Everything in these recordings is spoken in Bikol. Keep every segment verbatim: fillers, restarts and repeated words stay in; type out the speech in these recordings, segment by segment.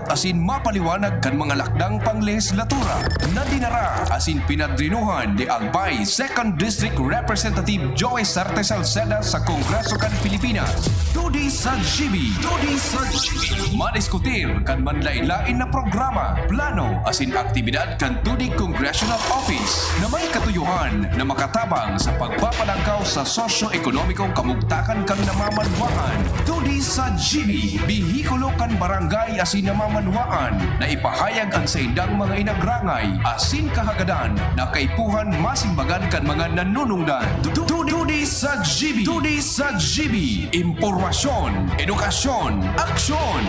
asin mapaliwanag kan mga lakdang panglehislatura na dinara asin pinadrinuhan ni Albay Second District Representative Joey Sarte Salceda sa Kongreso kan Pilipinas. Todi sa G B. Todi sa G B. Madiskutir kan manlain-lain na programa, plano, asin aktibidad kan Todi Congressional Office na may katuyohan na makatabang sa pagpapalangkaw sa sosyo-ekonomikong kamugtakan kan namamanwaan. Todi sa G B, behikulo kan barangay asin namamanwaan na ipahayag an saindang mga inagrangay asin kahagadan na kaipuhan masimbagan kan mga nanunungdan. Tu-, tu-, Todi sa G B. Todi sa G B. Impormasyon, edukasyon, aksyon.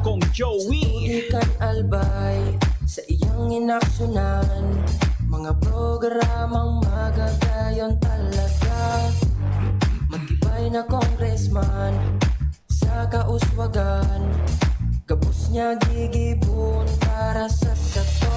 Kong Joey. Todi kan Albay sa iyang inaksyonan, mga programang magagayon talaga. Matibay na congressman sa kauswagan, gabos niya gigibon para sa sato.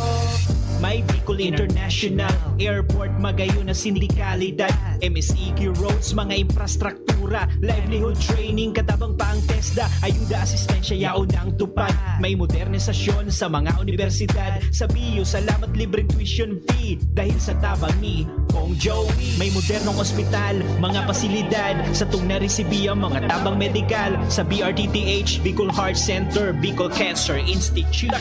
May Bicol International Airport, magayon na sindikalidad, M S E Q roads, mga infrastruktura, livelihood training, katabang pa ang TESDA, ayuda, asistensya, yaon ang tupad. May modernisasyon sa mga universidad, sa B U, salamat, libreng tuition fee, dahil sa tabang ni Kong Joey. May modernong ospital, mga pasilidad, satong naresibi ang mga tabang medikal, sa B R T T H, Bicol Heart Center, Bicol Cancer Institute.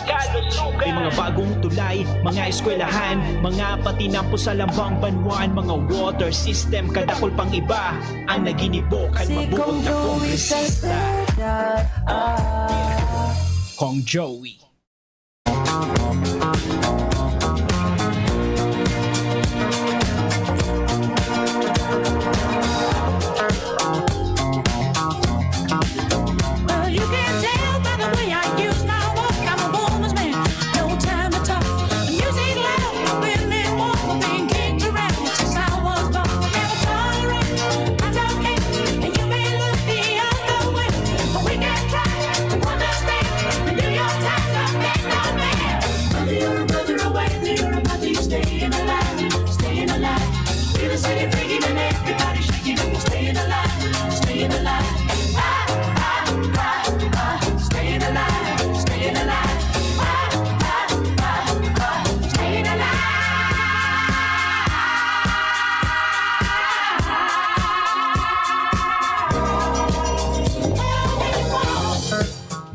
May mga bagong tulay, mga eskwelahan, mga patinampo sa lambang banwaan, mga water system, kadakol pang iba ang naginibo kan mabuot na kongresista. Kong Joey.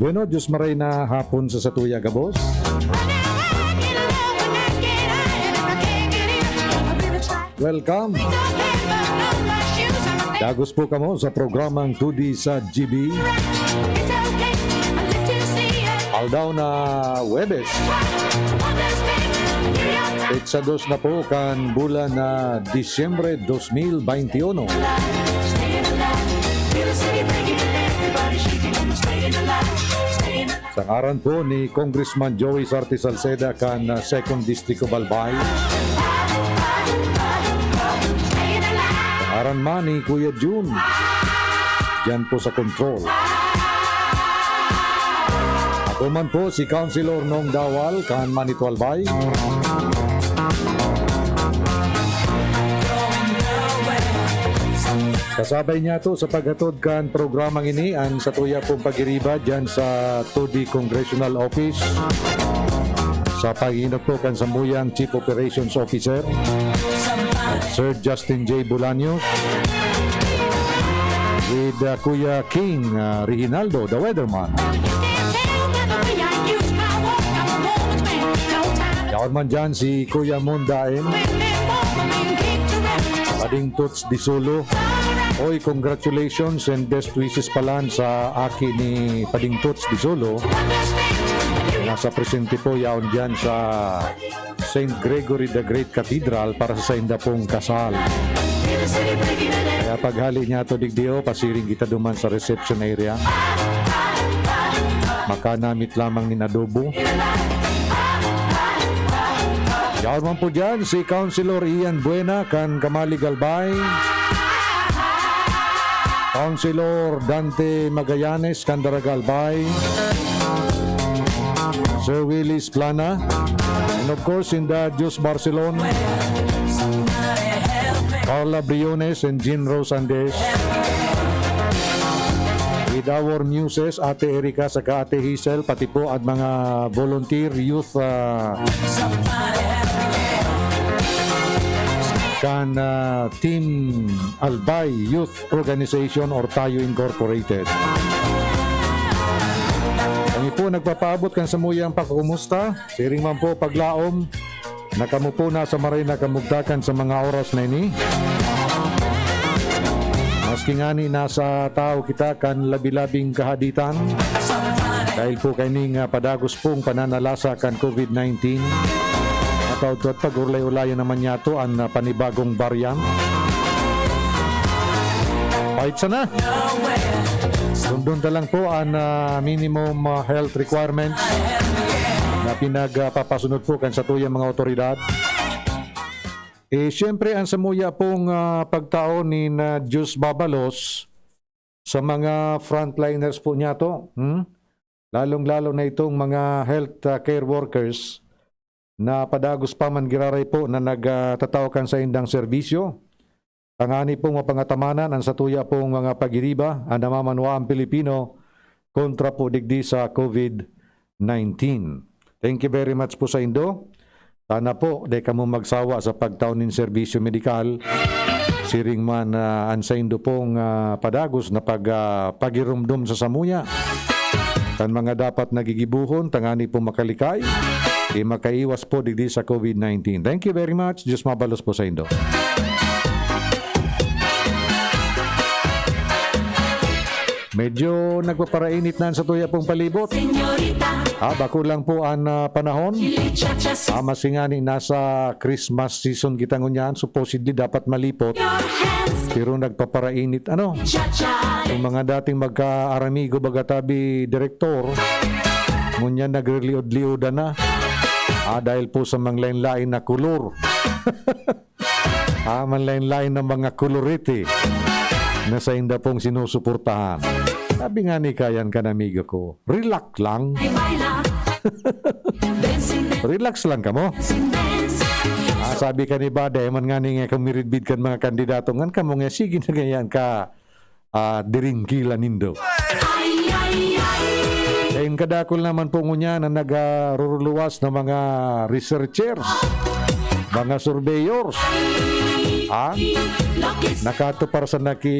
Bueno, Diyos maray na hapon sa satuya gabos. Welcome. Dagos po kamo sa programang Todi sa G B. Aldaw na Huwebes. Petsa dos na po kan bulan na Disyembre dos mil baynti uno. Sa ngaran po ni Congressman Joey Sarte Salceda kan, ah, Second District of Albay. Sa ngaran man ni Kuya Jun, diyan po sa control. Ako man po si Councilor Nong Dawal kan Manito Albay. Kasabay niyato sa paghatod kan programang ini an satuya pong pagiriba diyan sa Todi Congressional Office. Sa pag-iinok po kan samuyang Chief Operations Officer, Sir Justin J Bolaños, with, uh, Kuya King, uh, Reginaldo, the weatherman. Yaon man dyan si Kuya Mon Daen. Pading Toots Disulo. Oy, congratulations and best wishes palan sa aki ni Pading Toots Disulo. Nasa presente po yaon dyan sa Saint Gregory the Great Cathedral para sa sainda pong kasal. Kaya paghali niyato digdi, o, pasiring kita duman sa reception area. Makanamit lamang nin adobo. Yaon man po dyan si Councilor Ian Buena kan Camalig Albay. Councilor Dante Magallanes kan Daraga Albay. Sir Willis Plana. And of course, in the Diyos Barcelon, Carla Briones and Jean Rose Andes. with our muses, Ate Erica saka Ate Hazel, pati po ang mga volunteer youth, ah, kan, ah, Team Albay Youth Organization or Tayo Incorporated. Kami po nagpapaabot kan samuyang pakukumusta. Siring man po paglaom na kamo po nasa maray na kamugtakan sa mga oras na ini. Maski ngani nasa tahaw kita kan labi-labing kahaditan, dahil po kaining, ah, padagos pong pananalasa kan COVID nineteen, mataod-taod pag-urlay-ulayan naman niyato an, ah, panibagong variant. Fight sana. Sundon ta lang po an, ah, minimum, ah, health requirements na pinagpapasunod po kan satuyang mga otoridad. Eh, siyempre, ang samuya pong, ah, pagtao ni na Diyos Babalos sa mga frontliners po niyato, hmm? Lalong-lalo na itong mga health, ah, care workers na padagos pa man giraray po na nag, ah, tatao kan saindang serbisyo. Tangani pong mapangatamanan ang satuya pong mga pagiriba, ang namamanwaang Pilipino, kontra po digdi sa COVID nineteen. Thank you very much po saindo. Sana po, di kamo magsawa sa pagtao nin serbisyo medikal. Siring man, ah, an saindo pong, ah, padagos na pag, ah, pagirumdom sa samuya kan mga dapat na gigibohon, tangani po makalikay, e makaiwas po digdi sa COVID nineteen. Thank you very much. Diyos mabalos po saindo. Medyo nagpaparainit na an satuya pong palibot. Senyorita. Ah, bako lang po an, ah, panahon. Chili cha-cha. Ah, mas ingani nasa Christmas season kita ngunyan. Supposedly dapat malipot. Your hands. Pero nagpaparainit, ano? Cha-cha. Ang mga dating magkaaramigo, baga tabi, direktor, ngunyan nagriliod-liodan na. Ah, dahil po sa manglain-lain na kulor. Ah, manlain-lain na mga kuluriti na sainda pong sinusuportahan. Sabi nga ni Kayan kan amigo ko, "Relax lang." Ay, baila. Dancing, dance. Relax lang kamo. Dancing, dance. Ah, sabi ka ni Bade, man nga ni nga kumiridbid kan mga kandidato, ngan kamo nga, sige na ganyan ka, ah, diringkila nindo. Ay, ay, ay. Dahil kadakol naman po ngunyan na nagaruruluwas na mga researchers, mga surveyors. Ha? Nakatupar sa naki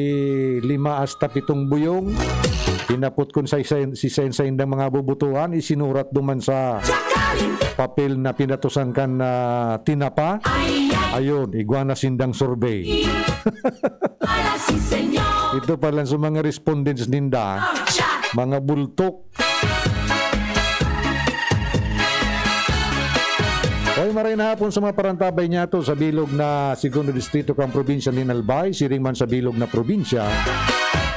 lima hasta pitong buyong. Hinapot kun sa isa, si sa, sa indang mga bubutuhan, isinurat duman sa papel na pinatusan kan, ah, tinapa. Ay, ay. Ayun, igwa na sindang survey. Para si Senyor. Ito pa lang sa mga respondents ninda, mga bultok. Hoy, maray na hapon sa mga parantabay niyato sa bilog na segundo distrito kan probinsya nin Albay, siring man sa bilog na probinsya.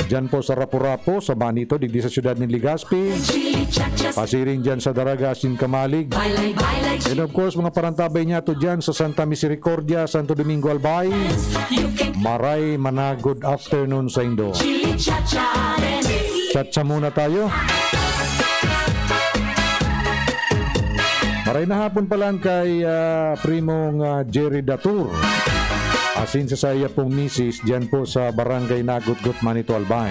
Diyan po sa Rapu-Rapu, sa Manito, digdi sa siyudad nin Legazpi. Pasiring diyan sa Daraga, asin Kamalig. And of course, mga parantabay niyato diyan sa Santa Misericordia, Santo Domingo, Albay. Maray man na good afternoon saindo. Chat-chat muna tayo. Maray na hapon pa lang kay, ah, primong, ah, Jerry Datur. Asin sa saya pong misis, diyan po sa Barangay Nagutgot, Manito, Albay.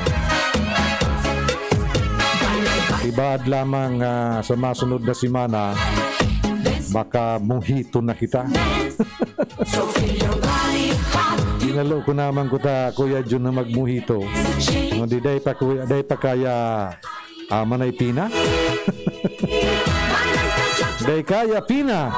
Ibaad lamang, ah, sa masunod na semana, baka mojito na kita. Ginalo ko naman ko ta, Kuya Jun, na magmojito. Ano, di, dai pa, Kuya, dai pa kaya, ah, manay pina? Dai kaya pina.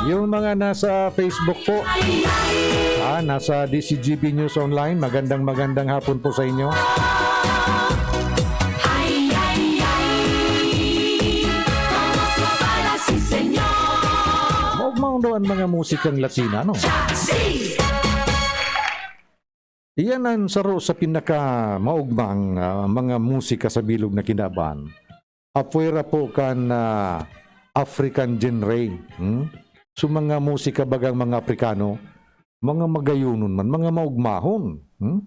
Yung mga nasa Facebook po, ah, nasa D C G B News Online, magandang, magandang hapon po sa inyo. Maugmaon daw ang mga musikang Latina, no? Iyan ang saro sa pinakamaugmang, ah, mga musika sa bilog na kinaban. Apwera po kan, ah, African genre, hmm? So, mga musika bagang mga Aprikano, mga magayonon man, mga maugmahon, hmm?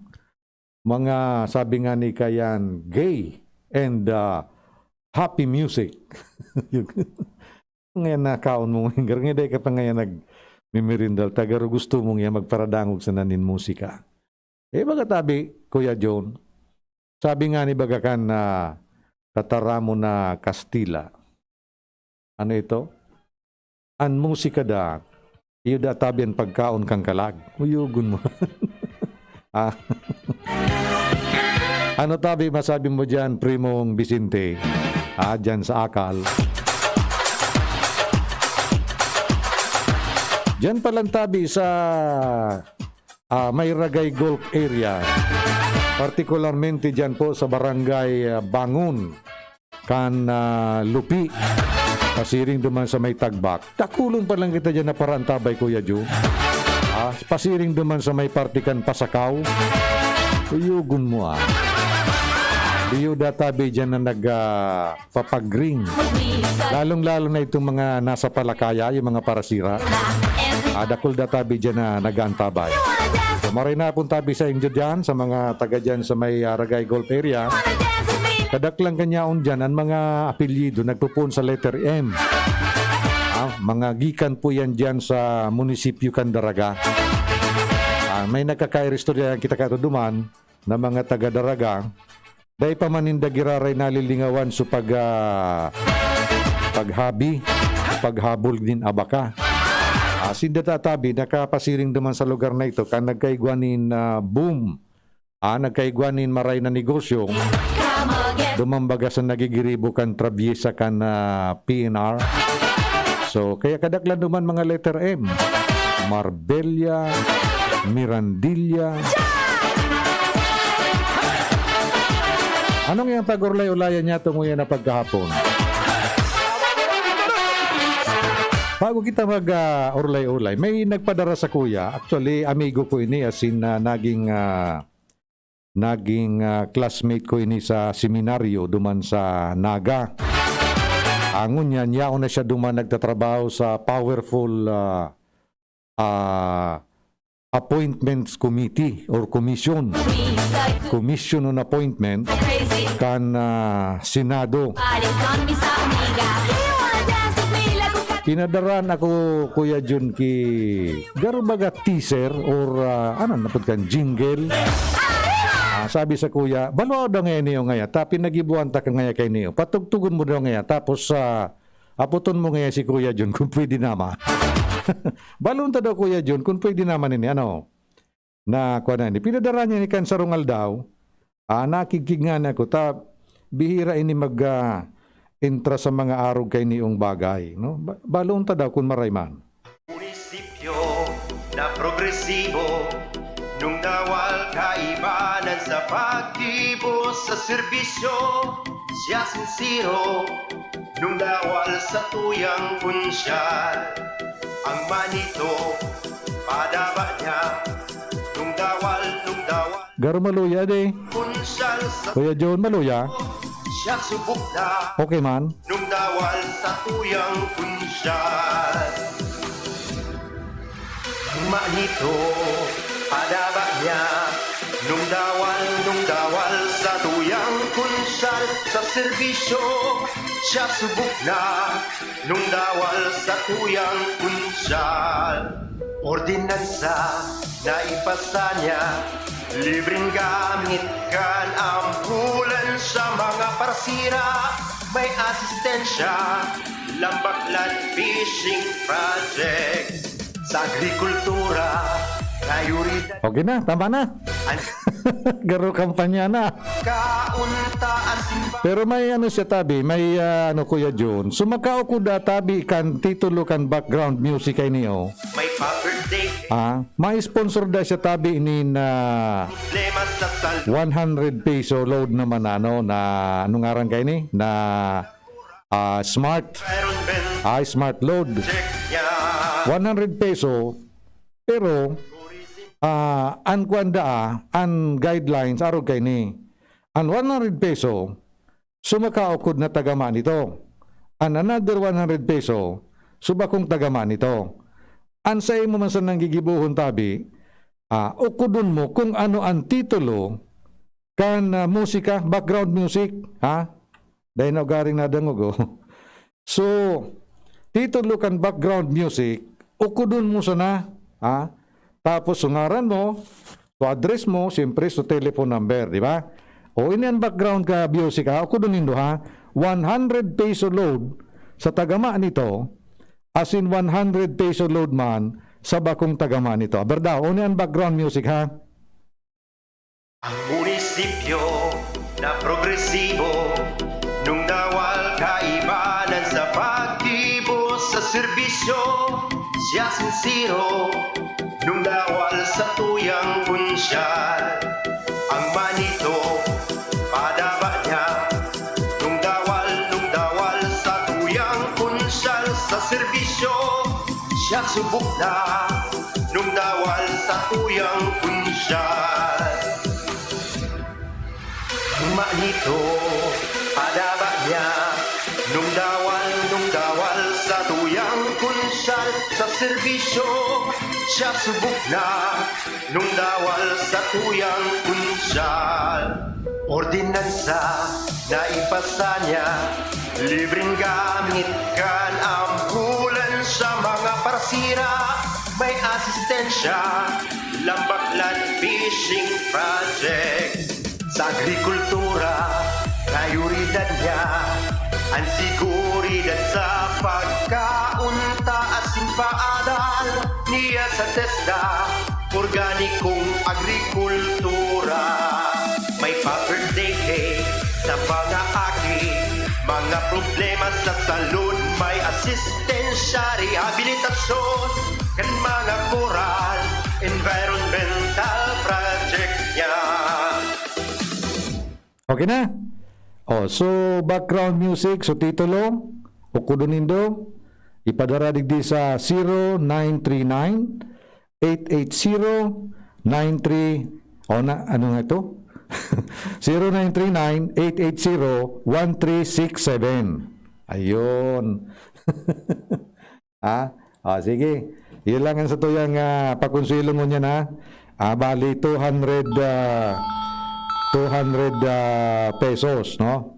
Mga, sabi nga ni Kayan, gay and, ah, happy music. Ngayon na kaon mo, ngayon, dai ka pa ngayon nagmimirindal, ta garo gusto mo ngayon magparadangog sana nin musika. Eh, baga tabi, Kuya John, sabi nga ni baga kan, ah, tataramon na Kastila, ano ito? An musika da, iyo da tabi an pagkaon kan kalag. Uyogon mo. Ah. Ano tabi masabi mo diyan, Primong Vicente? Ah, diyan sa Akal. Diyan pa lang tabi sa, ah, may Ragay Golf Area. Partikularmente diyan po sa Barangay, ah, Bangon. Kan, ah, Lupi, pasiring duman sa may Tagbak. Dakulon pa lang kita diyan na paraantabay, Kuya Jun. Ah, pasiring duman sa may parte kan Pasakaw. Uyogon mo, ah. Iyo da tabi diyan na nag, ah, papagring. Lalong-lalo na itong mga nasa Palakaya, yung mga parasira. Ah, dakul da tabi diyan na nag-aantabay. So, maray na pong tabi sa inyo diyan, sa mga taga diyan sa may, ah, Ragay Golf Area. Kadaklan kanyaon diyan, ang mga apelyido nagpupuon sa letter M. Ah, mga gikan po yan diyan sa munisipyo kan Daraga. Ah, may nagkakairistorya yan kita katuduman na mga taga Daraga. Dai pa man ninda giraray nalilingawan so pag, ah, paghabi, paghabol nin abaka. Ah, sinda tatabi, nakapasiring duman sa lugar na ito, kan nagkaigwa nin, ah, boom. Ah, nagkaigwa nin maray na negosyo. Duman baga sa nagigiribo kan trabyesa kan, ah, P N R. So, kaya kadaklan duman mga letter M. Marbella, Mirandilla. Anong yang pag-urlay-ulayan niya tungo yan na pagkahapon? Bago kita mag, ah, urlay-ulay, may nagpadara sa kuya. Actually, amigo ko ini, as in, ah, naging, ah, naging, ah, classmate ko ini sa seminaryo duman sa Naga. Angon niya, yaon na siya duman nagtatrabaho sa powerful, ah, ah, Appointments Committee or Commission. Commission on Appointment kan, ah, Senado. Pinadaraan ako, Kuya Jun, ki garo baga teaser or, ah, ano, napod kan jingle. Ah, sabi sa kuya, "Balwao daw ngaya niyo ngaya, ta pinagibuan ta ka ngaya kaini. Patugtugon mo daw ngaya, tapos, ah, apoton mo ngaya si Kuya Jun kung pwede nama." Balon ta daw, Kuya Jun, kung pwede naman ini, ano? Na, kuwan na ini. Pinadara niya ni kan sarong aldaw, ah, nakigkig nga na ako, ta bihira ini mag, ah, entra sa mga arog kainiyong bagay, no? Ba-, balon ta daw kun maray man. Munisipyo na progresibo, nung dawal kaibanan sa paggibo sa serbisyo, siya sinsero, nung dawal sa tuyang punsyal, ang manito, padaba niya, nung dawal, nung dawal. Garo maluya, de. Punsyal sa Kuya John, maluya. Siya subok na. Okay man. Nung dawal sa tuyang punsyal. Manito, padaba niya. Nung dawal, nung dawal sa tuyang punsyal. Sa serbisyo, siya subok na. Nung dawal sa tuyang punsyal, ordinansa na ipasa niya, libreng gamit kan ambulansya, mga parsira, may asistensya, lambak-lad fishing project, sa agrikultura, prioridad. Okay na, tama na. Garo kampanya na. Kaunta asin ba- Pero may ano siya tabi, may, ah, ano, Kuya Jun. Sumakaw ko da tabi kan titulo kan background music ay niyo. May pa-birthday. Ah, may sponsor da siya tabi nin, ah, Problema sa salud. One hundred peso load naman, ano, na, anong ngaran kayo ni? Na, ah, smart. Meron ben. Ah, smart load. Check niya. One hundred peso, pero, ah, an kwan daa, an guidelines, arog kay ni. An one hundred peso, sumakaukod na tagama nito. An another one hundred peso, subakong tagama nito. An sa imo man sa nanggigibohon tabi, ah, ukodon mo kung ano an titulo kan, ah, musika, background music, ha? Dahil na ugaring nadangog, oh. So, titulo kan background music, ukodon mo sana, ha? Tapos, so ngaran mo, so address mo, siyempre, so telephone number, di ba? O, ini an background ka music, ha? Ukodon nindo, ha? One hundred peso load sa tagama nito, as in one hundred peso load man sa bakong tagama nito. Berda, o, ini an background music, ha? Ang munisipyo na progresibo, nung dawal kaibanan sa paggibo sa serbisyo, siya sinsero, nung dawal sa tuyang kunsyal. Ang manito, padaba niya, nung dawal, nung dawal sa tuyang kunsyal sa serbisyo, siya subok na, nung dawal sa tuyang kunsyal. Ang manito, padaba niya, nung dawal, nung dawal sa tuyang kunsyal sa serbisyo, siya subok na, nung dawal sa tuyang kunsyal. Ordinansa na ipasa niya, libreng gamit kan ambulansya, mga parsira, may asistensya, lambaklan, fishing project. Sa agrikultura, prioridad niya, an seguridad sa pagkaon ta asin paadal niya sa TESDA, organikong agrikultura. May pa-birthday cake sa mga aki, mga problema sa salud, may asistensya, rehabilitasyon kan mga koral, environmental project niya. Okay na? Oh, so background music, so titulo, ukodon nindo, ipadara digdi sa zero nine three nine, eight eight zero, nine three, o na, ano nga ito? Zero nine three nine, eight eight zero, one three six seven. Ayun. Ha? Ah, sige. Yun lang ang satuyang, ah, pakonsuelo ngunyan, ha? Ah, bali, two hundred, ah, two hundred, ah, pesos, no?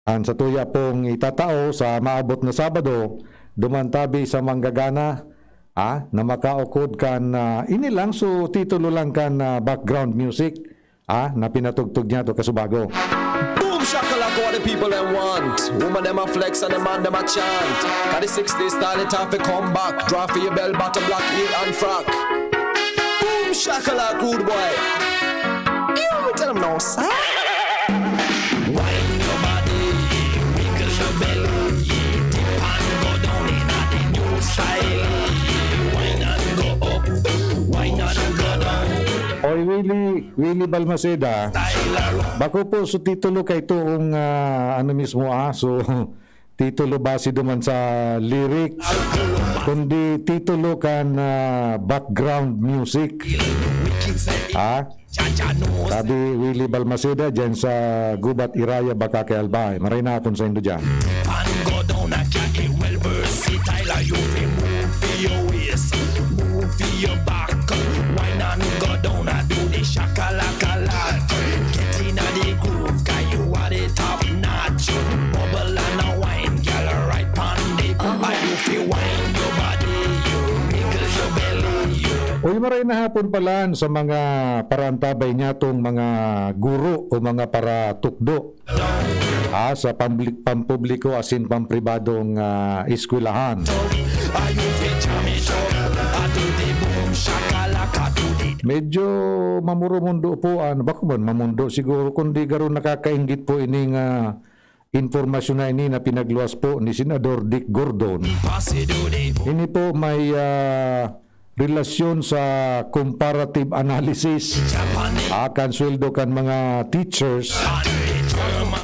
Ang satuya pong itatao sa maabot na Sabado, duman tabi sa manggagana, ah, na makaukod kan, ah, ini lang, so titulo lang kan, ah, background music, ah, na pinatugtog niyato kasubago. Boom shakalaka, what the people dem want. Woman dem a flex and the man dem a chant. Got the sixties style, it time fi come back. Draw fi your bell bottom, black heel and frock. Boom shakalaka, rude boy. Yo, tell dem now, sir. Wine your body, wiggle your belly, dip and go down in the new style. Wine and go up, wine and go down. Oy, Willie, Willie Balmaceda, bako po so titulo kay toong, ah, ano mismo, ah, so titulo base duman sa lyrics, kundi titulo kan, ah, background music. Ha? Sabi Willie Balmaceda dyan sa Gubat Iraya, Bacacay, Albay. Maray na hapon sa indo dyan. Pan go down a kya, it well versatile. You fi move fi your waist, move fi your back. Wine and go down a do the shakalaka. Get inna the groove, 'cause you are the top notch. Bubble and a wine, girl, right pan the. Ah. You fi wine your body, you wiggle your belly, you. Uy, maray na hapon pala sa mga paraantabay niyatong mga guro o mga paratukdo, ah, sa pambli-, pampubliko asin pampribadong, ah, eskwelahan. Medyo mamuro-mundo po, ano, bako man mamundo siguro, kundi garo nakakainggit po ining, ah, impormasyon na ini na pinagluwas po ni Senador Dick Gordon. Ini po may, ah, relasyon sa comparative analysis, ah, kan sweldo kan mga teachers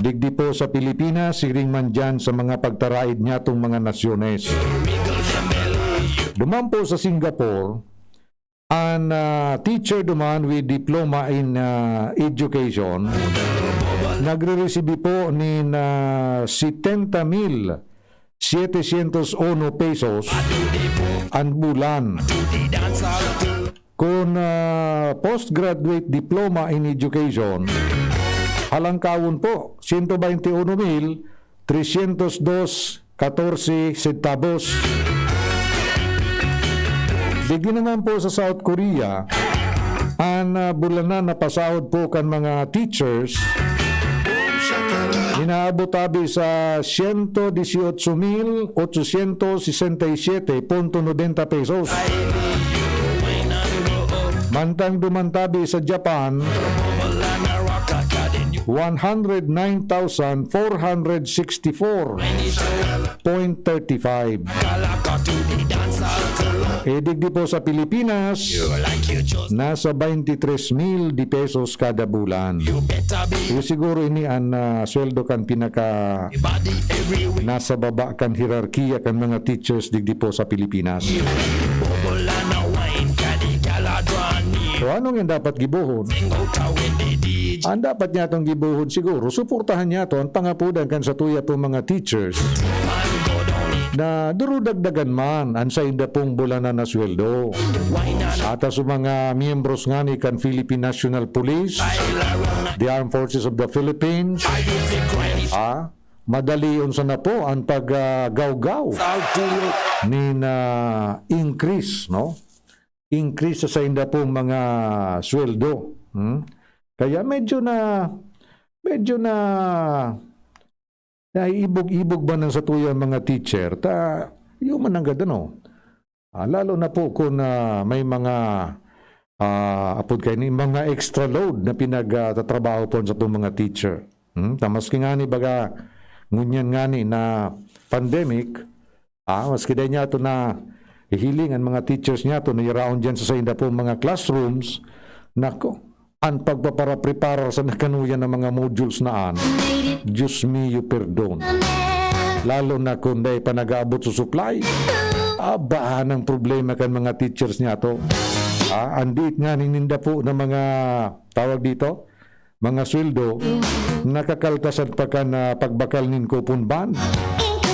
digdi po sa Pilipinas, siring man dyan sa mga pagtaraid niyatong mga nasyones. Duman po sa Singapore, an, ah, teacher duman with diploma in, ah, education, nagre-receive po nin, ah, setenta mil setecientos uno pesos an bulan. Kun, ah, postgraduate diploma in education, halangkawon po, ciento veintiuno mil trescientos dos katorse sentabos. Digdi naman po sa South Korea, an, ah, bulanan na pasahod po kan mga teachers, inaabot tabi sa siyento disyotso mil otsosyentos sesenta y siyete punto nobenta pesos. Mantang duman tabi sa Japan, one hundred nine thousand four hundred sixty-four point thirty-five. E digdi po sa Pilipinas, nasa twenty-three mil di pesos kada bulan. Iyo siguro ini an, ah, sweldo kan pinaka nasa baba kan hierarkiya kan mga teachers digdi po sa Pilipinas. So, ano nga dapat gibohon? Ang dapat niya itong gibohon siguro, suportahan niya to ang pangapudan kan satuya pong mga teachers na durudagdagan man ang sainda pong bulanan na sweldo. Ata sa mga miyembros ngani kan Philippine National Police, the Armed Forces of the Philippines, ah, madalion sana po ang pag, ah, gawgaw nin, ah, increase, no? Increase sa sainda pong mga sweldo. Hmm? Kaya medyo na, medyo na, naiibog-ibog ba ng satuyang mga teacher? Ta, iyo man ang gad, ano? Ah, lalo na po kung, ah, may mga, ah, apod kaini, mga extra load na pinagtatrabaho po sa itong mga teacher. Hmm? Ta maski ngani baga, ngunyan ngani na pandemic, ah, maski dai niyato nahihiling an mga teachers niyato na yaraon diyan sa sainda pong mga classrooms, nako, an pagpaparapreparar sa nakanuya na mga modules na an, Diyos mio, perdon. Lalo na kung dai pa nag-aabot sa supply. Aba, ang problema kan mga teachers niyato. Ah, an diit ngani ninda po na mga, tawag dito, mga sweldo, nakakaltasan pa kan, ah, pagbakal nin coupon bond,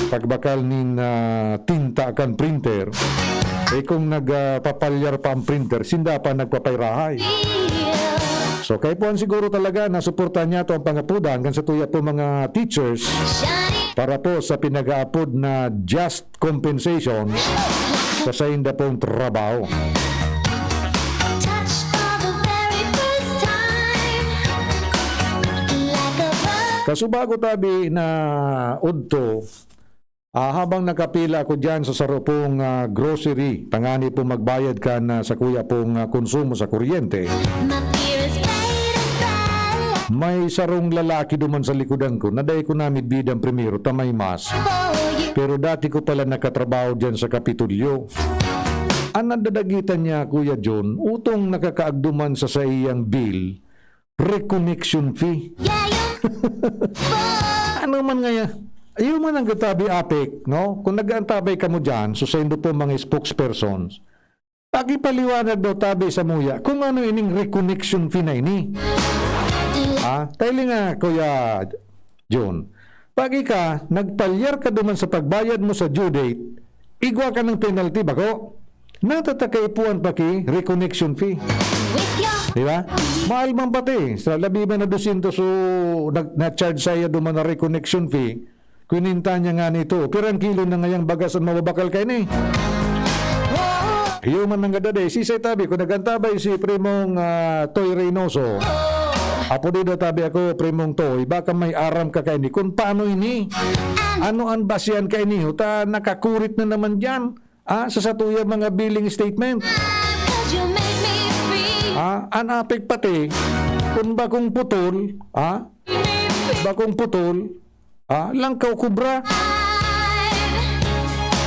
pagbakal nin, ah, tinta kan printer. Eh, kung nag, ah, papalyar pa ang printer, sinda pa nagpapairahay. So, kaipuhan siguro talaga na suportahan niyato ang pangapudan kan satuya po mga teachers para po sa pinag-aapod na just compensation sa sainda pong trabaho. Kasubago tabi na udto, ah, habang nakapila ako diyan sa saro pong, ah, grocery, tangani po magbayad kan, ah, sakuya pong, ah, konsumo sa kuryente, may sarong lalaki duman sa likodan ko na dai ko namidbidan primero ta may mask. Pero dati ko pala nakatrabaho diyan sa Kapitolyo. An nadadagitan niya, Kuya John, utong nakakaagduman sa saiyang bill, reconnection fee. Ano man ngaya? Iyo man ang gatabi, Apek, no? Kung nag-aantabay kamo diyan, so saindo po mga spokespersons, pakipaliwanag daw tabi sa muya kung ano ining reconnection fee na ini. Ah, tayo nga, Kuya John. Pag ika, nagpalyar ka duman sa pagbayad mo sa due date, igwa ka ng penalty, bako? Natataka ipuan pa ki reconnection fee. Di ba? Mahal man pati. Sa labi man na dosyentos so nag, na-charge saiya duman na reconnection fee, kininta niya nga nito. Pirang kilo na ngayang bagas ang mababakal kaini? Iyo man ang gadade. Sisay tabi, kung nag-antabay si Primong, ah, Toy Reynoso, apo di daw tabi ako, Primong Toy, baka may aram ka kaini. Kung paano ini? Ano ang basihan kaini? Ta nakakurit na naman diyan. Ah, sa satuyang mga billing statement. Ah, an Apek pati, kung bakong putol, ah, bakong putol, ah, langkaw kubra.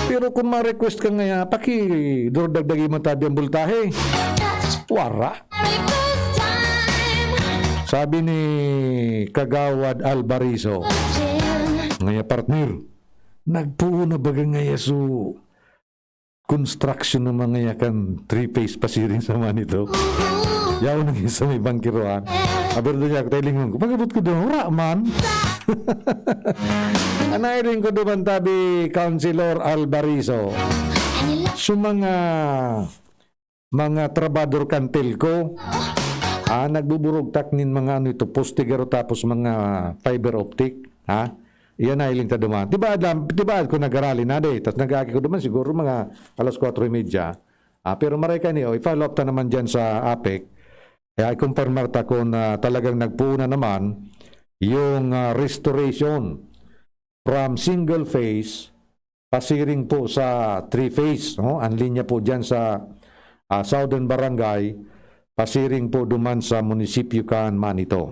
Pero kung ma-request ka ngaya, paki-, duro dagdagi man tabi ang bultahe. Wara. Sabi ni Kagawad Alvarizo, ngaya, partner, nagpuon na baga ngaya su construction ng mga yakan three-phase pasiring sa Manito. Yaon nang isa may bangkiroan. Aber doon niya, tailingon ko. Pag-abot ko doon, wala man. Anay rin ko duman tabi, Councilor Alvarizo. Su mga, mga trabador kan telco, ah, nagbuburugtak nin mga ano ito, poste garo tapos mga fiber optic, ha? Iyan na hiling ta duman. Tibaad lang, tibaad ko nagarali na di. Tas nag-aagi ko duman siguro mga alas kwatro y media. Ah, pero maray ka ni, o, i-follow up ta naman dyan sa APEC. Kaya i-confirm ta kung, ah, talagang nagpuon na naman yung, ah, restoration from single phase pasiring po sa three phase, no? Ang linya po dyan sa, ah, Southern Barangay, pasiring po duman sa munisipyo kan Manito.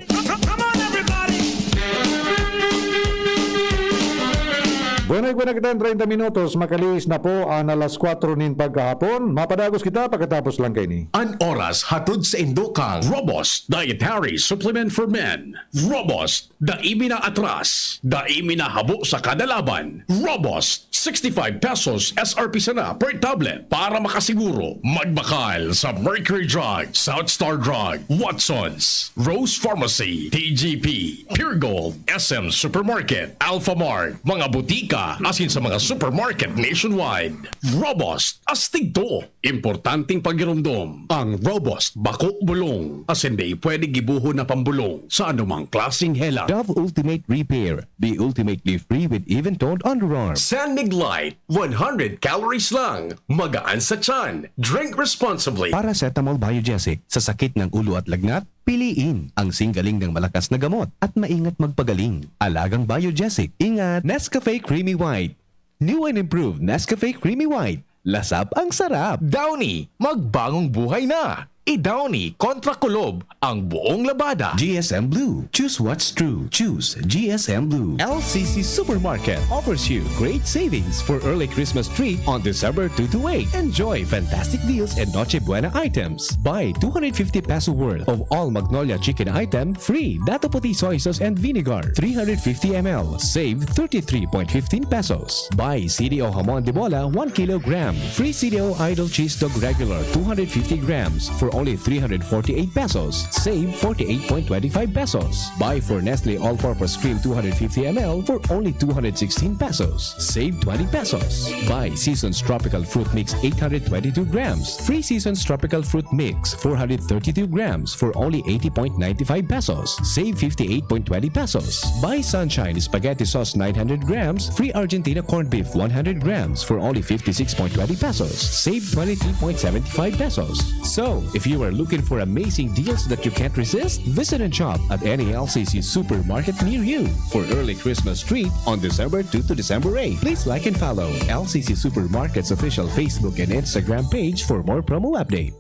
Bueno, igwa na kita treinta minutos, makalihis na po ang alas kwatro nin pagkahapon. Mapadagos kita pagkatapos lang kaini. An oras hatod sa indo kan Robust Dietary Supplement for Men. Robust, dai mi na atras, dai mi na habo sa kada laban. Robust, sixty-five pesos S R P sana per tablet. Para makasiguro, magbakal sa Mercury Drug, South Star Drug, Watsons, Rose Pharmacy, T G P, Pure Gold, S M Supermarket, Alpha Mart, mga butika, asin sa mga supermarket nationwide. Robust, astig to! Importanteng pagiromdom, ang Robust bako bulong, asin dai pwede gibohon na pambulong sa anumang klaseng helang. Dove Ultimate Repair, the ultimately free with even-toned underarm. San Mig Light, one hundred calories lang, magaan sa tiyan. Drink responsibly. Paracetamol Biogesic, sa sakit ng ulo at lagnat, piliin ang singgaling ng malakas na gamot at maingat magpagaling. Alagang Biogesic, ingat! Nescafe Creamy White. New and improved Nescafe Creamy White. Lasap ang sarap. Downy, magbagong buhay na. I-Downy kontra kulob ang buong labada. G S M Blue. Choose what's true. Choose G S M Blue. L C C Supermarket offers you great savings for early Christmas treat on December two to eight. Enjoy fantastic deals and Noche Buena items. Buy two hundred fifty peso worth of all Magnolia chicken item, free Dato Puti soy sauce and vinegar, three hundred fifty M L. Save thirty-three point fifteen pesos. Buy C D O Jamon de Bola, one kilogram. Free C D O Idol Cheese Dog Regular, two hundred fifty grams, for only three hundred forty-eight pesos. Save forty-eight point twenty-five pesos. Buy four Nestle All-Purpose Cream, two hundred fifty M L, for only two hundred sixteen pesos. Save twenty pesos. Buy Seasons Tropical Fruit Mix, eight hundred twenty-two grams. Free Seasons Tropical Fruit Mix, four hundred thirty-two grams, for only eighty point nine five pesos. Save fifty-eight point twenty pesos. Buy Sunshine Spaghetti Sauce, nine hundred grams, free Argentina Corned Beef, one hundred grams, for only fifty-six point twenty pesos. Save twenty-three point seven five pesos. So, if you are looking for amazing deals that you can't resist, visit and shop at any L C C supermarket near you. For early Christmas treat on December two to December eight, please like and follow L C C Supermarket's official Facebook and Instagram page for more promo updates.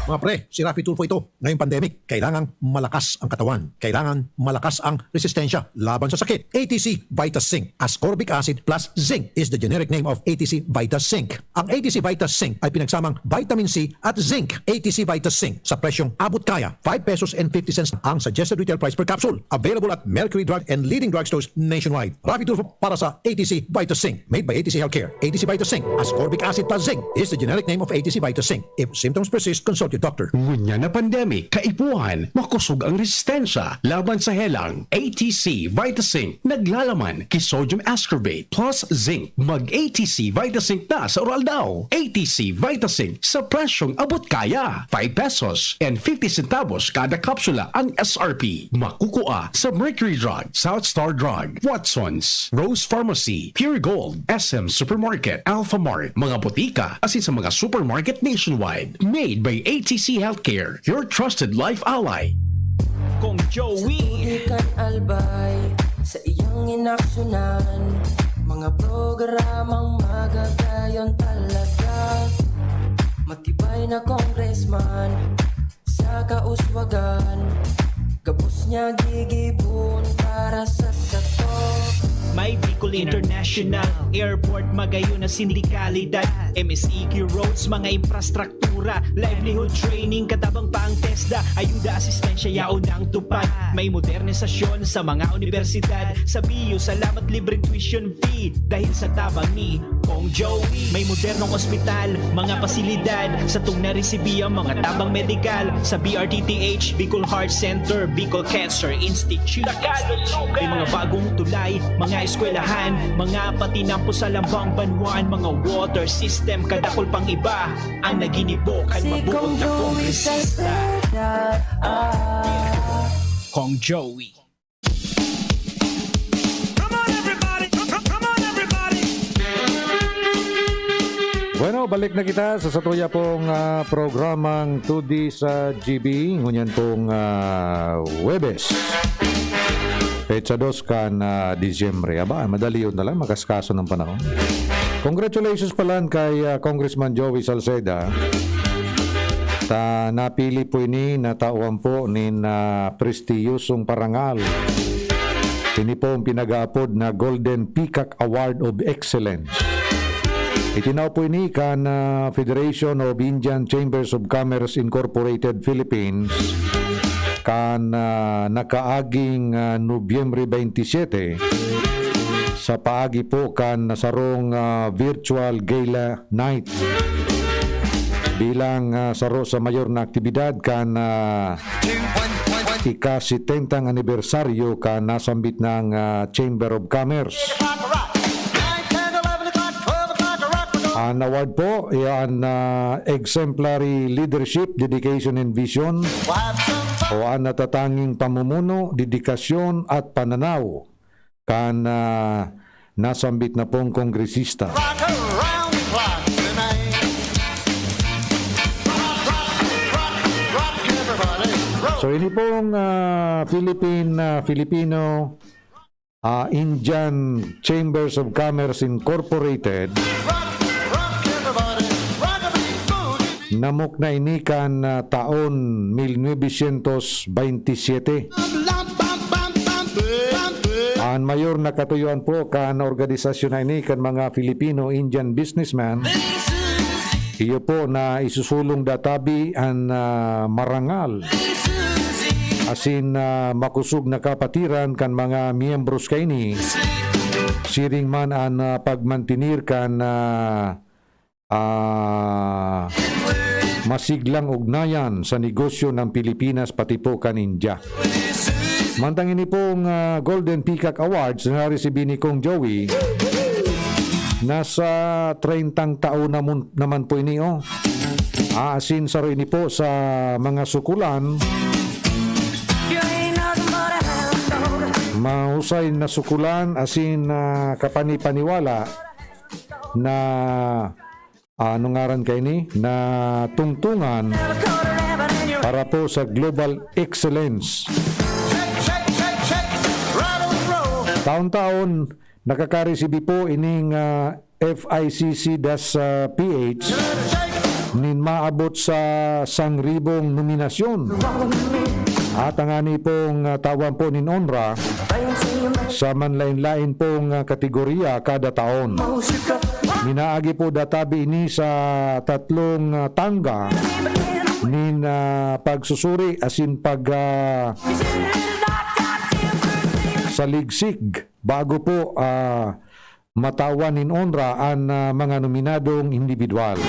Mga pre, si Raffy Tulfo ito. Ngayong pandemic, kailangang malakas ang katawan. Kailangan malakas ang resistensya laban sa sakit. A T C Vita Zinc. Ascorbic acid plus zinc is the generic name of A T C Vita Zinc. Ang A T C Vita Zinc ay pinagsamang vitamin C at zinc. A T C Vita Zinc sa presyong abot kaya, five pesos and fifty cents ang suggested retail price per capsule. Available at Mercury Drug and leading drugstores nationwide. Raffy Tulfo para sa A T C Vita Zinc. Made by A T C Healthcare. A T C Vita Zinc. Ascorbic acid plus zinc is the generic name of A T C Vita Zinc. If symptoms persist, consult your doctor. Ngunyan na pandemic, kaipuhan, makosog ang resistensya laban sa helang. A T C Vita Zinc, naglalaman ki sodium ascorbate plus zinc. Mag A T C Vita Zinc na sa Oral Daw. A T C Vita Zinc sa presyong abot kaya. Five pesos and fifty centavos kada kapsula ang S R P. Makukua sa Mercury Drug, South Star Drug, Watsons, Rose Pharmacy, Pure Gold, S M Supermarket, Alpha Mart, mga botika, asin sa mga supermarket nationwide. Made by A T C Healthcare, your trusted life ally. Kong Joey. Sa tubig kan Albay, sa iyang inaksyonan, mga programang magagayon talaga. Matibay na congressman, sa kauswagan, gabos niya gigibon para sa sato. May Bicol International Airport, magayon na sindikalidad, M S E Q roads, mga infrastruktura, livelihood training, katabang pa ang TESDA, ayuda, asistensya, yaon ang tupad. May modernisasyon sa mga universidad, sa B U, salamat libreng tuition fee, dahil sa tabang ni Kong Joey. May modernong ospital, mga pasilidad, satong naresibi ang mga tabang medikal sa B R T T H, Bicol Heart Center, Bicol Cancer Institute. May mga bagong tulay, mga eskwelahan, mga patinampo sa lambang banwaan, mga water system, kadakol pang iba ang naginibo kan mabuot na kongresista. Kong Joey. Come on, everybody. Come, come, come on, everybody. Bueno, balik na kita sa satuya pong, ah, programang Two D sa G B. Ngunyan pong, ah, Huwebes, petsa dos kan, ah, Disyembre. Aba, madali yun na lang, makaskaso ng panahon. Congratulations pala kay, ah, Congressman Joey Salceda. Ta napili po ini na tauhan po nin, ah, prestiyosong parangal. Ini po ang pinag-aapod na Golden Peacock Award of Excellence. Itinao po ini kan, ah, Federation of Indian Chambers of Commerce Incorporated Philippines kan, ah, nakaaging, ah, Nobyembre twenty-seven sa paagi po kan sarong, ah, virtual gala night bilang, ah, saro sa mayor na aktibidad kan, ah, ika-setentang anibersaryo kan nasambit nang, ah, Chamber of Commerce. An award po, yan, ah, exemplary leadership, dedication and vision, o an natatanging pamumuno, dedikasyon at pananaw kan, ah, nasambit na pong kongresista. Rock around the clock tonight. Rock, rock, rock, rock, everybody. Roll. So, ini pong, ah, Philippine, ah, Filipino, ah, Indian Chambers of Commerce Incorporated, Rock, rock, everybody. Rock a big boogie. Namok na ini kan, ah, taon mil novecientos baynte siyete. An mayor na katuyoan po kan organisasyon na ini kan mga Filipino-Indian businessman, iyo po na isusulong databi an, ah, marangal asin, ah, makosog na kapatiran kan mga miyembros kaini, siring man an, ah, pagmantenir kan, ah, ah, masiglang ugnayan sa negosyo ng Pilipinas pati po kan India. Mantang ini pong, ah, Golden Peacock Awards na naresibi ni Kong Joey, nasa treyntang taon na mun-, naman po ini, oh. Ah, asin saro ini po sa mga sukulan, mahusay na sukulan, asin, ah, kapani-paniwala na, ah, ano ngaran kaini? Na tungtungan para po sa global excellence. Taon-taon, nakakaresibi po ining, ah, F I C C das, ah, P H nin maabot sa sangribong nominasyon. At ang ani pong, ah, tawan po nin onra sa manlain-lain pong, ah, kategorya kada taon. Minaagi po databi ini sa tatlong, ah, tangga nin, ah, pagsusuri asin pag, ah, saligsig bago po, ah, matawan nin onra an, ah, mga nominadong indibidwal.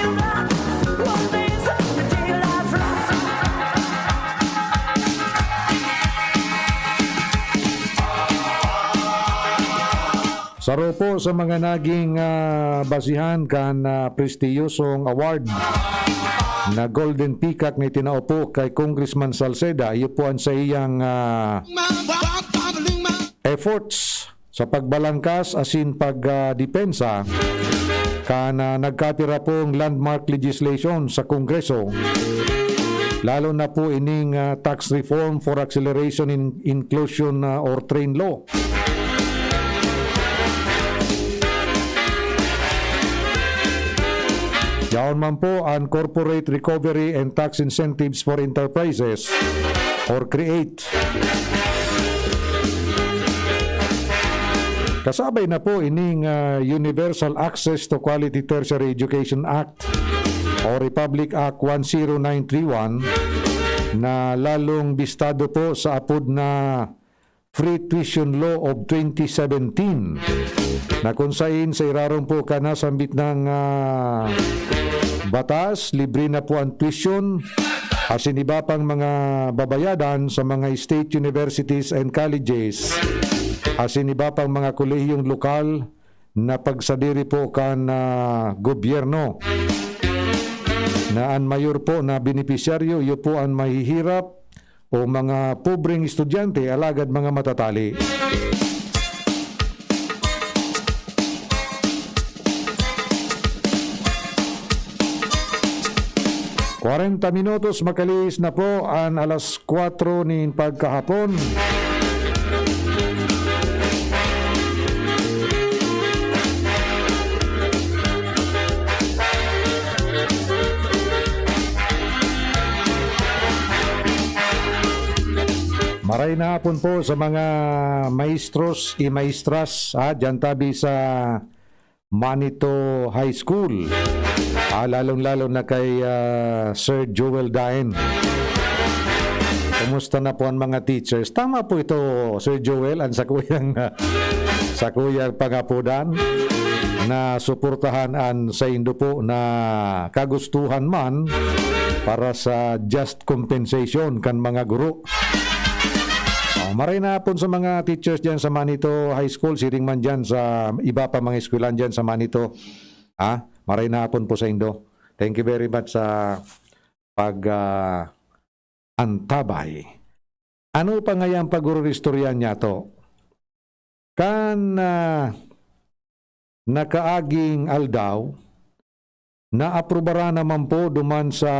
Saro po sa mga naging, ah, basihan kan, ah, prestiyosong award na Golden Peacock na itinao po kay Congressman Salceda, iyo po an saiyang, ah, efforts sa pagbalangkas asin pag, ah, depensa kan, ah, nagkapira pong landmark legislation sa Kongreso, lalo na po ining, ah, Tax Reform for Acceleration in Inclusion, ah, or TRAIN Law. Yaon man po an Corporate Recovery and Tax Incentives for Enterprises or create. Kasabay na po ining, ah, Universal Access to Quality Tertiary Education Act o Republic Act one zero nine three one na lalong bistado po sa apod na Free Tuition Law of twenty seventeen, na kung sain sa irarom po kan nasambit nang, ah, batas, libre na po ang tuition asin iba pang mga babayadan sa mga state universities and colleges asin iba pang mga kolehiyong lokal na pagsadiri po kan, ah, gobyerno, na an mayor po na benepisyaryo, iyo po an mahihirap o mga pobreng estudyante, alagad mga matatali. Kwarenta minutos makalihis na po an alas kwatro nin pagkahapon. Maray na hapon po sa mga maestros y maestras, ah, dyan tabi sa Manito High School. Ah, lalong-lalo na kay, ah, Sir Joel Daen. Kumusta na po ang mga teachers? Tama po ito, Sir Joel, ang sakuyang, ah, sakuyang pangapodan na suportahan an saindo po na kagustuhan man para sa just compensation kan mga guro. Oh, maray na hapon sa mga teachers dyan sa Manito High School, siring man dyan sa iba pa mga eskwelahan dyan sa Manito. Ah, maray na hapon po sa indo. Thank you very much sa pag, ah, antabay. Ano pa ngayang pag-ururistorya niyato? Kan, ah, nakaaging aldaw, naaprubaran naman po duman sa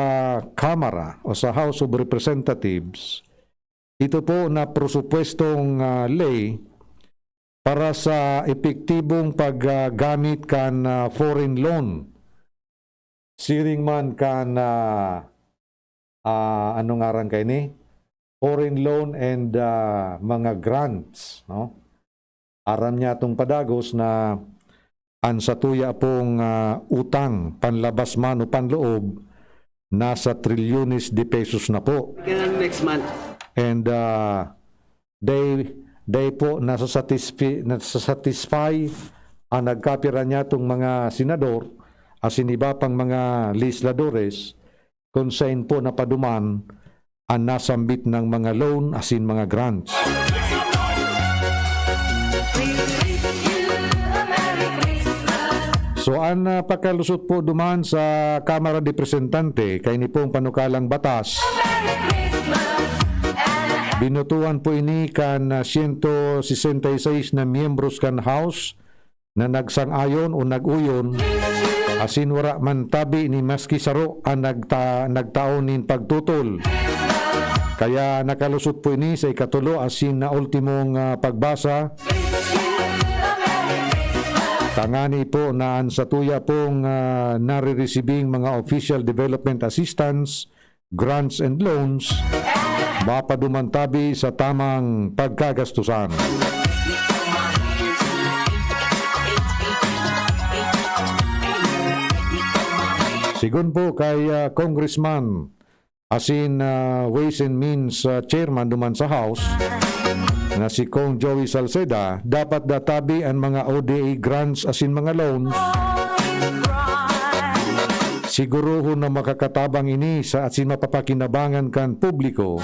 Kamara o sa House of Representatives, ito po na presupuestong, ah, ley para sa epektibong paggamit kan, ah, foreign loan. Siring man kan, ah, ah, ano ngaran kaini? Foreign loan and, ah, mga grants, no? Aram niya tong padagos na an satuya pong, ah, utang, panlabas man o panloob, nasa trilyones de pesos na po. Kaya next month. And, ah, they, they po nasasatisfi-, nasasatisfy ang nagkapira niya tong mga senador asin iba pang mga legisladores kung saen po napaduman an nasambit nang mga loan asin mga grants. So, an, ah, pakalusot po duman sa Kamara de Representante, kaini pong panukalang batas, binotohan po ini kan, ah, siyento sesenta y seis na miyembros kan House na nagsang-ayon o nag-uyon, asin wara man tabi ni maski saro an nagta-, nagtao nin pagtutol. Kaya nakalusot po ini sa ikatulo asin na ultimong, ah, pagbasa. Tangani po na an satuya pong, ah, naririsibing mga official development assistance, grants and loans, mapaduman tabi sa tamang pagkagastusan. Sigon po kay, ah, Congressman asin, ah, Ways and Means, ah, Chairman duman sa House, na si Cong Joey Salceda, dapat databi an mga O D A grants asin mga loans. Sigurohon na makakatabang ini sa asin mapapakinabangan kan publiko,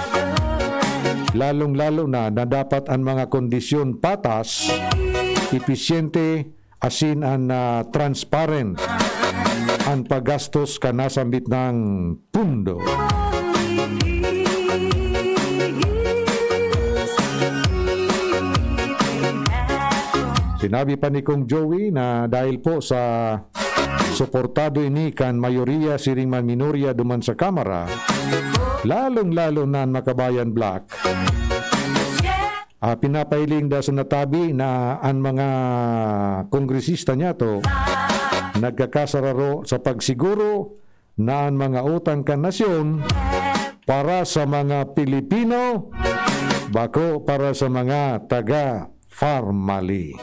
lalong-lalo na na dapat an mga kondisyon patas, episyente, asin an, ah, transparent an paggastos kan nasambit nang pundo. Sinabi pa ni Cong Joey na dahil po sa suportado ini kan mayoriya siring man minorya duman sa Kamara, lalong-lalo na an Makabayan Bloc, ah, pinapahiling da sa natabi na an mga kongresista niyato nagkakasararo sa pagsiguro na an mga utang kan nasyon para sa mga Pilipino, bako para sa mga taga Farmally.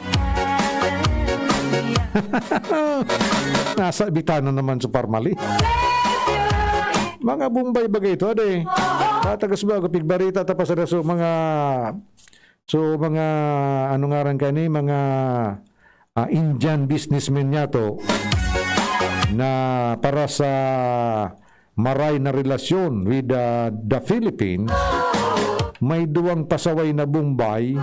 Nasa bitana naman sa Farmally. Mga Bombay bagay ito, ade. Taga Subago, pigbarita ta pa sa daso, mga, so, mga, ano ngaran kani, mga, ah, Indian businessmen niyato na para sa maray na relasyon with, ah, the Philippines, may duwang pasaway na Bombay,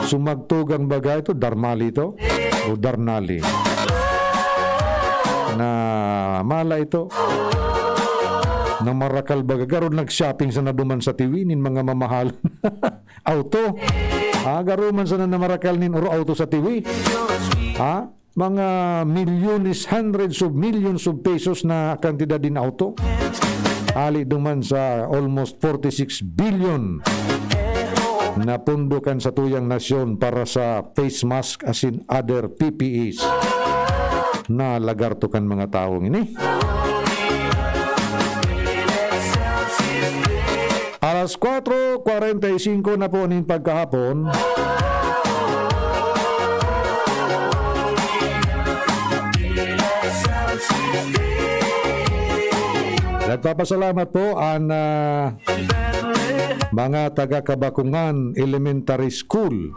sumagtog ang baga ito, Darmali ito, o Darnali. Na mala ito. Namarakal baga, garo nag-shopping sana duman sa Tiwi nin mga mamahal auto. Ah, garo man sana namarakal nin oro auto sa Tiwi. Ha? Mga milyones, hundreds of millions of pesos na kantidad din auto. Hali duman sa almost forty-six billion na pondo kan satuyang nasyon para sa face mask asin other P P Es. Nalagarto kan mga tawong ini. Alas kwatro kwarenta y singko na po nin pagkahapon. Nagpapasalamat po ang, ah, mga taga Kabakungan Elementary School.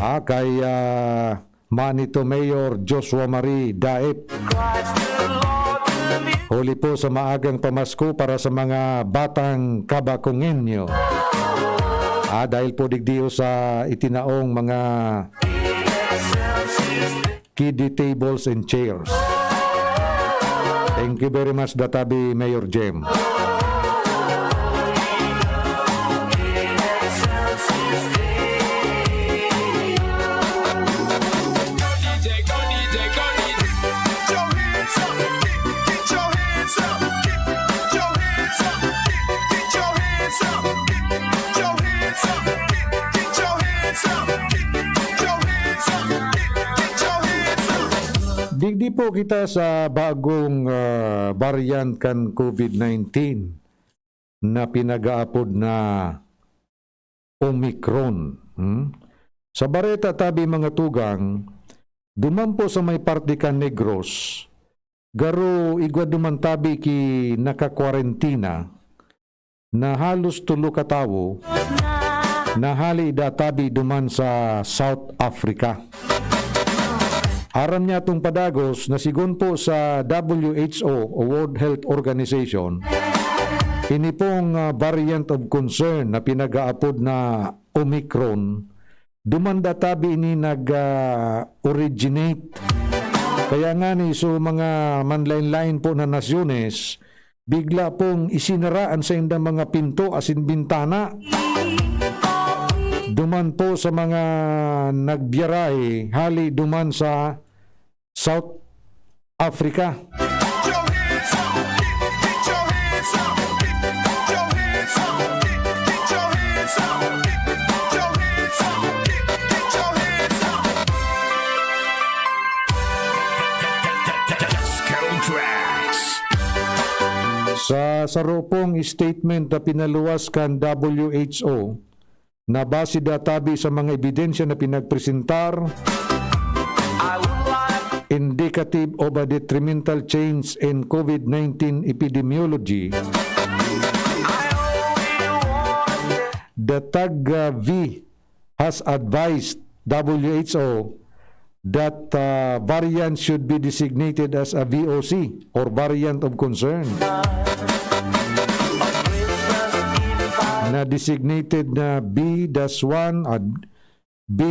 Ah, kay, ah, Manito Mayor Joshua Marie Daep. Huli po sa maagang pamasko para sa mga batang Kabakungenyo. Ah, dahil po digdi sa itinaong mga kiddie tables and chairs. Thank you very much, Databi Mayor Jem. Digdi po kita sa bagong, ah, variant kan COVID nineteen na pinag-aapod na Omicron. Hmm? Sa bareta tabi, mga tugang, duman po sa may parte kan Negros, garo igwa duman tabi ki nakakwarentina na halos tolo ka tawo na hali da tabi duman sa South Africa. Aram niya itong padagos na sigon po sa W H O o World Health Organization, ini pong, ah, variant of concern na pinag-aapod na Omicron, duman da tabi ini nag, ah, originate. Kaya nga ni, so mga manlain-lain po na nasyones, bigla pong isinara an saindang mga pinto asin bintana. Duman po sa mga nagbiyarahe, hali duman sa South Africa. Sa saro pong statement na pinaluwas kan W H O, na base da tabi sa mga ebidensya na pinagpresentar, indicative of a detrimental change in COVID nineteen epidemiology, the TAGV has advised W H O that, uh, variant should be designated as a V O C or variant of concern. Na designated na B dash one, ah, B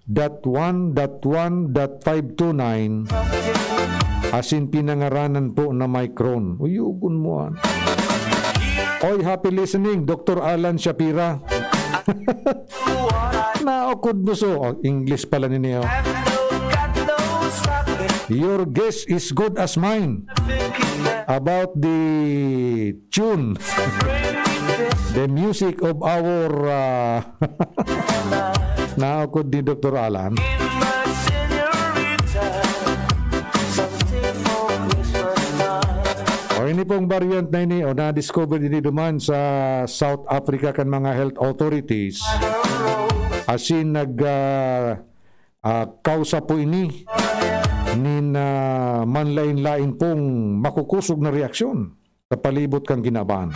dot one dot one dot five two nine, asin pinangaranan po na Micron. Uyugon mo, ah. Oy, happy listening, Doktor Alan Shapira. Naokod mo so. Oh, English pala nini, oh. Your guess is good as mine about the tune, the music of our, uh, naokod ni Doktor Alan. O, ini pong variant na ini, o, na-discover ini duman sa South Africa kan mga health authorities. Asin nag, ah, ah, kausa po ini nin, ah, manlain-lain pong makukusog na reaksyon sa palibot kan kinaban.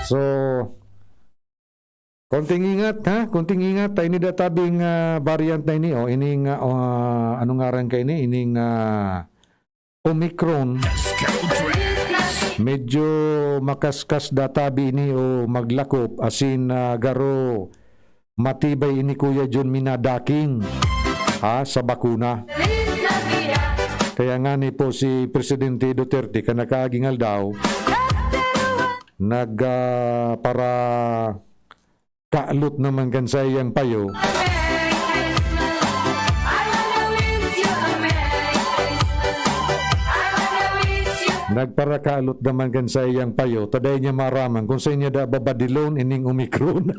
So, konting ingat, ha? Konting ingat. Ta ini da tabing, ah, variant na ini, oh. Ining, ah, ah, ano ngaran ka ini? Ining, ah, Omicron. Medyo makaskas da tabi ini o maglakop. Asin, ah, garo matibay ini, Kuya John, minadaking. ha, sa bakuna. Kaya nga ni po si Presidente Duterte, kan nakaaging aldaw, nag, ah, para kalot naman kan saiyang payo. Nagparakalot naman kan saiyang payo, ta dai niya maaraman kung saen niya da babadilon ining Omicron.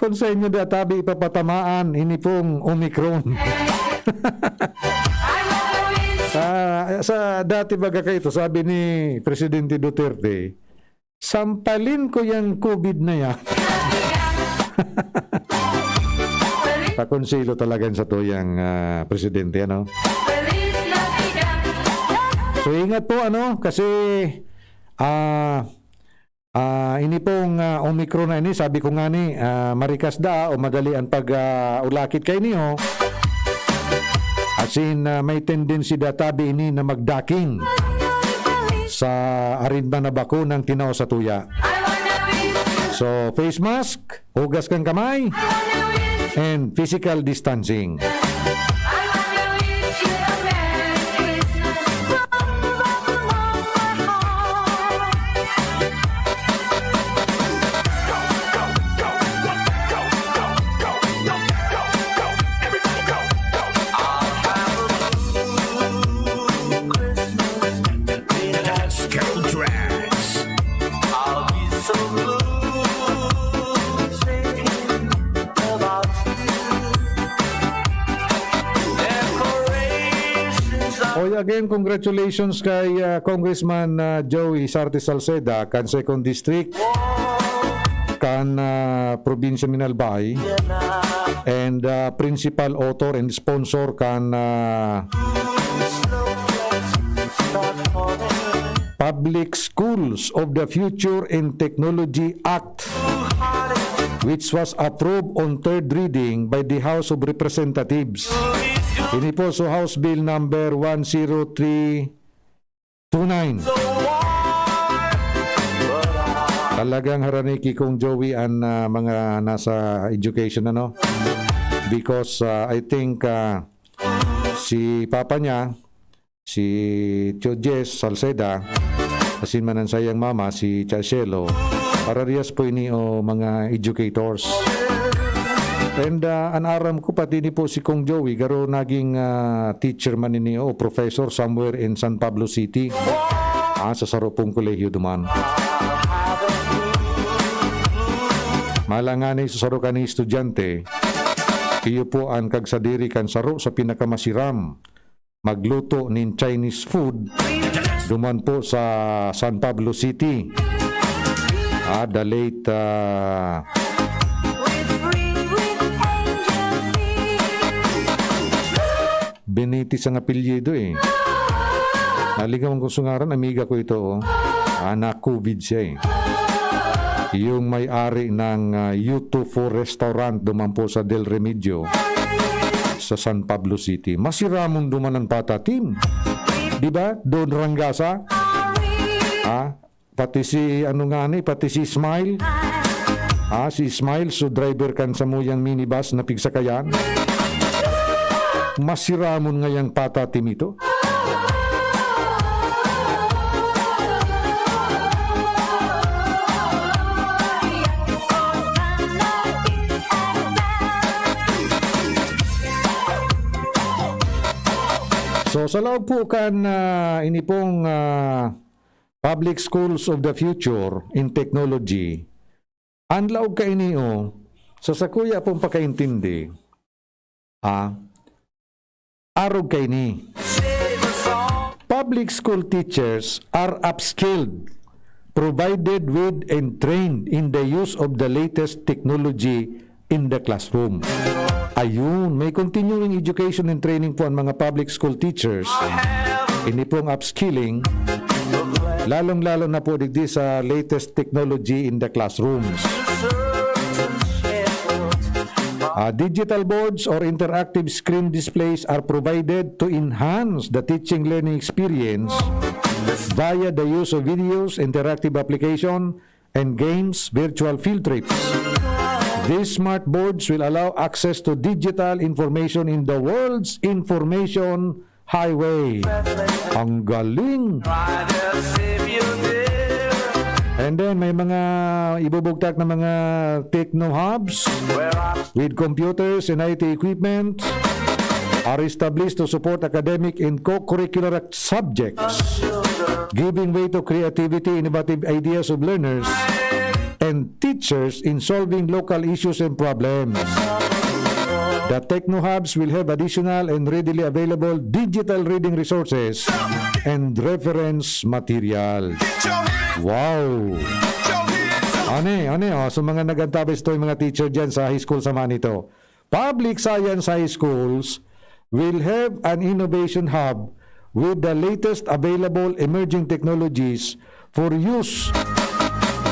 Kung saen niya da tabi ipapatamaan ini pong Omicron. Ah, sa dati baga kaito, sabi ni Presidente Duterte, "Sampalin ko yang covid na yan." Pakonsilo talaga sa tuyang, ah, presidente, ano? So, ingat po, ano? Kasi, ah, ah, ini pong, ah, Omicron na ini, sabi ko nga ni, ah, marikas da o madali ang pag, ah, ulakit kaini, oh. As in, ah, may tendency da tabi ini na magdaking sa arinta na bakunang tinao sa tuya. So, face mask, hugas kang kamay, and physical distancing. Oy, again, congratulations kay, ah, Congressman, ah, Joey Sarte Salceda, kan Second District, kan, ah, probinsya nin Albay, and, ah, principal author and sponsor kan, ah, Public Schools of the Future and Technology Act, which was approved on third reading by the House of Representatives. Ini po, so, House Bill number one zero three two nine. Talagang harani ki Kong Joey an, ah, mga nasa education, ano? Because, ah, I think, ah, si papa niya, si Tio Jess Salceda, asin man an saiyang mama, si Tia Shelo, parehas po ini o mga educators. And, ah, an aram ko, pati ni po si Kong Joey, garo naging, ah, teacher man ini o professor somewhere in San Pablo City. Ah, sa saro pong kolehiyo duman. Malangan ni sa saro kan estudyante, iyo po an kagsadiri kan saro sa pinakamasiram magluto nin Chinese food duman po sa San Pablo City. Ah, the late, ah, Benitez ang apelyido, eh. Naligawan ko sa ngaran, amiga ko ito, oh. Ah, na-covid siya, eh. Yung may-ari ng, ah, U two four Restaurant duman po sa Del Remedios, sa San Pablo City. Masiramon duman ang patatim. Di ba? Don Rangasa. Ah, pati si, ano nga ni, pati si Smile. Ah, si Smile, so driver kan samuyang minibus na pigsakayan. Masiramon ngayang patatim ito. So, sa laog po kan, ah, ini pong, ah, Public Schools of the Future in Technology, an laog kaini, oh, sa sakuya pong pakaintindi, ah, arog kaini. Public school teachers are upskilled, provided with and trained in the use of the latest technology in the classroom. Ayun, may continuing education and training po ang mga public school teachers. Ini pong upskilling, lalong-lalo na po digdi sa latest technology in the classrooms. Ah, digital boards or interactive screen displays are provided to enhance the teaching learning experience via the use of videos, interactive application, and games, virtual field trips, These smart boards will allow access to digital information in the world's information highway. Ang galing! And then, may mga ibubugtak na mga techno hubs with computers and I T equipment are established to support academic and co-curricular subjects, giving way to creativity, innovative ideas of learners and teachers in solving local issues and problems. The techno hubs will have additional and readily available digital reading resources and reference materials. Wow! Ane, ane, oh, so mga nag-antabay sa mga teacher dyan sa high school sa Manito. Public science high schools will have an innovation hub with the latest available emerging technologies for use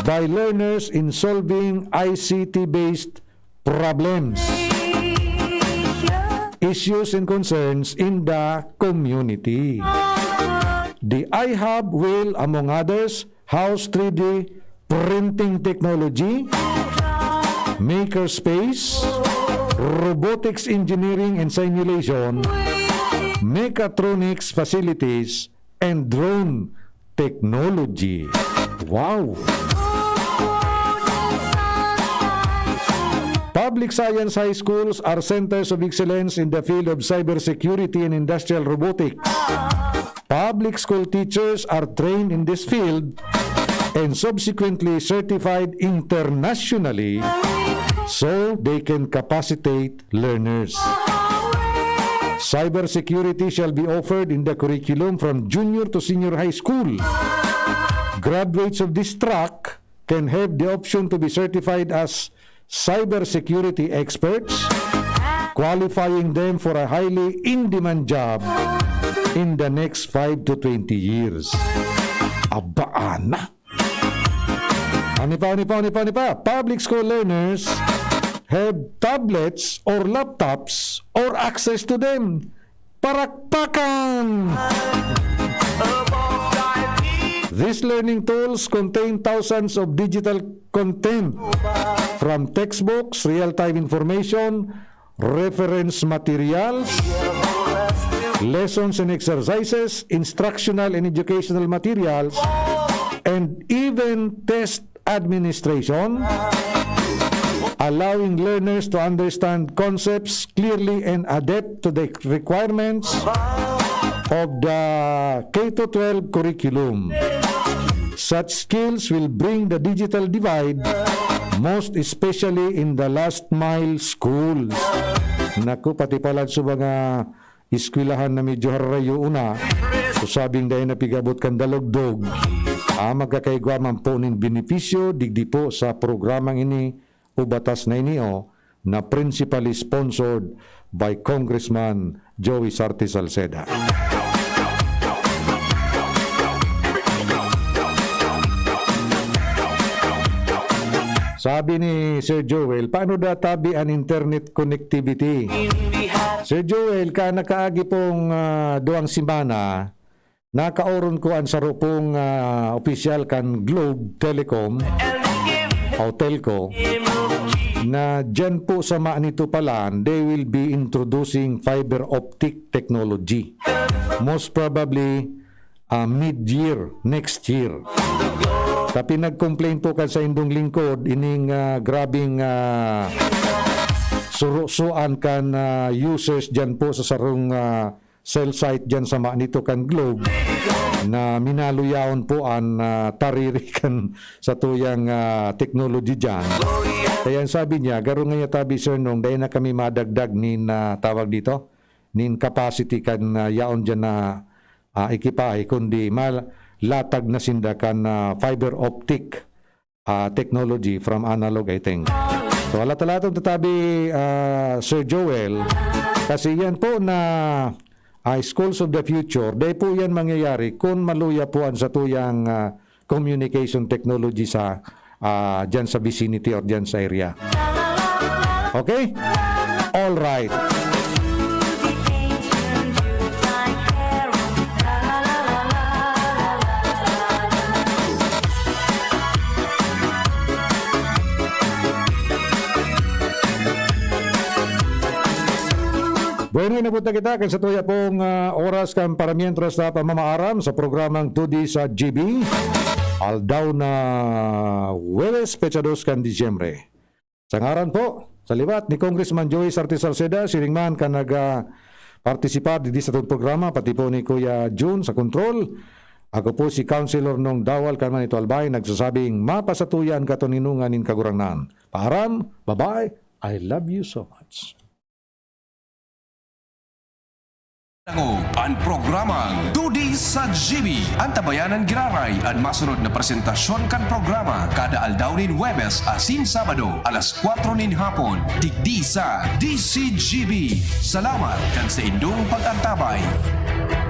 by learners in solving I C T-based problems, issues, and concerns in the community. The iHub will, among others, house three D printing technology, makerspace, robotics engineering and simulation, mechatronics facilities, and drone technology. Wow! Public science high schools are centers of excellence in the field of cybersecurity and industrial robotics. Public school teachers are trained in this field and subsequently certified internationally so they can capacitate learners. Cybersecurity shall be offered in the curriculum from junior to senior high school. Graduates of this track can have the option to be certified as cybersecurity experts, qualifying them for a highly in-demand job in the next five to twenty years. Abaan na! Ano pa, ano pa, ano pa, ano pa? Public school learners have tablets or laptops or access to them. Parakpakan! These learning tools contain thousands of digital content, from textbooks, real-time information, reference materials, lessons and exercises, instructional and educational materials, and even test administration, allowing learners to understand concepts clearly and adapt to the requirements of the K to twelve curriculum. Such skills will bring the digital divide, most especially in the last mile schools. Naku, pati pala sa mga eskwelahan na medyo harayo na, so sabing dai na pig-abot kan dalugdog, ah, magkakaigwa man po nin benepisyo digdi po sa programang ini o batas na ini, o, na principally sponsored by Congressman Joey Sarte Salceda. Sabi ni Sir Joel, "Paano da tabi an internet connectivity?" Sir Joel, ka nakaagi pong, ah, duwang semana, nakaoron ko an saro pong, ah, opisyal kan Globe Telecom o Telco, na diyan po sa Manito palan, they will be introducing fiber optic technology. Most probably, ah, mid-year, next year. Ta pinag-complain po kan saindong lingkod, ining, ah, grabing, ah, surusuan kan, ah, users diyan po sa sarong, ah, cell site diyan sa Manito kan Globe na minaluyaon po an, ah, tariri kan satuyang, ah, technology diyan. Kaya ang sabi niya, garo nga niya tabi, Sir, nung dai na kami madagdag nin, ah, tawag dito, nin capacity kan, ah, yaon diyan na, ah, ekipahe, kundi malatag na sinda kan, ah, fiber optic, ah, technology from analog, I think. So, alat-alat ang tatabi, ah, Sir Joel, kasi yan po na, ah, schools of the future, dai po yan mangyayari kung maluya po ang satuyang, ah, communication technology sa, ah, dyan sa vicinity or dyan sa area. Okay? All right. Bueno, inabot na kita kan satuya pong, ah, oras kan paramientras na pamamaaram sa programang Todi sa G B. Aldaw na Huwebes, petsa dos kan Disyembre. Sa ngaran po, sa liwat ni Congressman Joey Sarte Salceda, siring man kan nag, ah, partisipar digdi sa atong programa, pati po ni Kuya Jun sa kontrol. Ako po si Councilor Nong Dawal Carmen Ito Albay, nagsasabing mapasatuya an katoninongan nin Kagurangnan. Paaram, bye-bye, I love you so much. Dangog an programang Todi sa G B. Antabayanan giraray an masunod na presentasyon kan programa kada aldaw nin Huwebes asin Sabado, alas kwatro nin hapon, digdi sa D C G B. Salamat kan saindong pag-antabay.